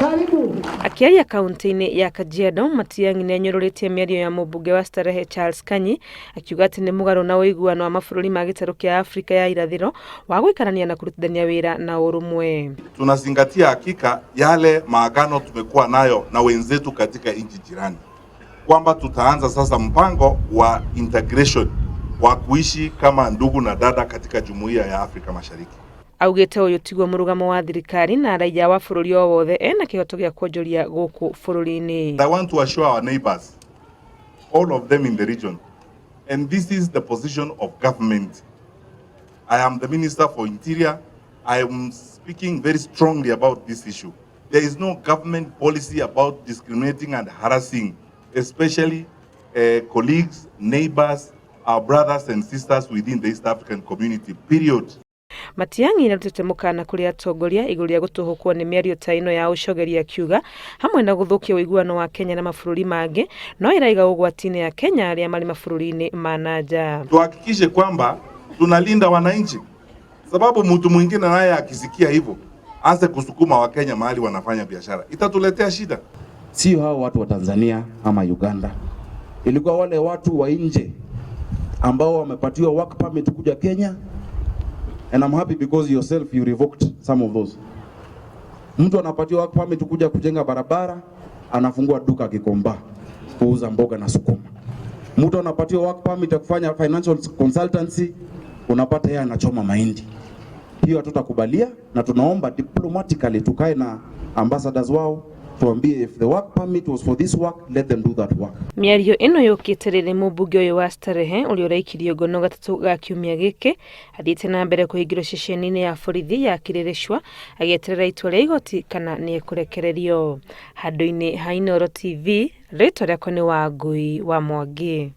Karibu. Akĩaria kaunti-inĩ ya Kajiado, Matiang'i nĩanyũrũrĩtie mĩario ya mũmbunge wa Starehe Charles Kanyi akiuga atĩ nĩ mũgarũ na ũiguano wa mabũrũri ma gĩtarũ kĩa Afrika ya irathĩro wa gũikarania na kũrutithania wĩra na ũrũmwe. Tunazingatia hakika yale maagano tumekuwa nayo na wenzetu katika nchi jirani kwamba tutaanza sasa mpango wa integration wa kuishi kama ndugu na dada katika jumuiya ya Afrika Mashariki. Augĩte ũyũ tiguo mũrũgamo wa thirikari na raiya wa bũrũri o wothe ena kĩhoto gĩa kuonjoria gũkũ bũrũri-inĩ. I want to assure our neighbors, all of them in the region, and this is the position of government. I am the Minister for Interior. I am speaking very strongly about this issue. There is no government policy about discriminating and harassing, especially colleagues, neighbors, our brothers and sisters within the East African community, period. Matiang'i nĩarutĩte mũkana kũrĩ atongoria igũrũ rĩa gũtũhũkwo nĩ mĩario ta ĩno ya ũcogeri akiuga hamwe na gũthũkia ũiguano wa Kenya na mabũrũri mangĩ no ĩraiga ũgwati-inĩ Akenya arĩa marĩ mabũrũri-inĩ ma na nja. Tuhakikishe kwamba tunalinda wananchi, sababu mtu mwingine naye akisikia hivyo aanze kusukuma Wakenya mahali wanafanya biashara, itatuletea shida. Sio hao watu wa Tanzania ama Uganda, ilikuwa wale watu wa nje ambao wamepatiwa work permit kuja Kenya, and I'm happy because yourself you revoked some of those. Mtu anapatiwa work permit kuja kujenga barabara, anafungua duka Gikomba kuuza mboga na sukuma. Mtu anapatiwa work permit ya kufanya financial consultancy, unapata yeye anachoma mahindi. Hiyo hatutakubalia, na tunaomba diplomatically tukae na ambassadors wao tuambie if the work permit was for this work, let them do that work. Mĩario ĩno yũkĩte rĩrĩ mũmbunge ũyũ wa Starehe ũrĩa ũraikirio ngono gatatũ ga kiumia gĩkĩ athiĩte na mbere kũhingĩrwo ceceni-inĩ ya borithi ya Kileleshwa agĩeterera itua rĩa igoti kana nĩ ekũrekererio. Handũ-inĩ ha Inooro TV, rĩtwa rĩakwa nĩ Wangui wa Mwangi.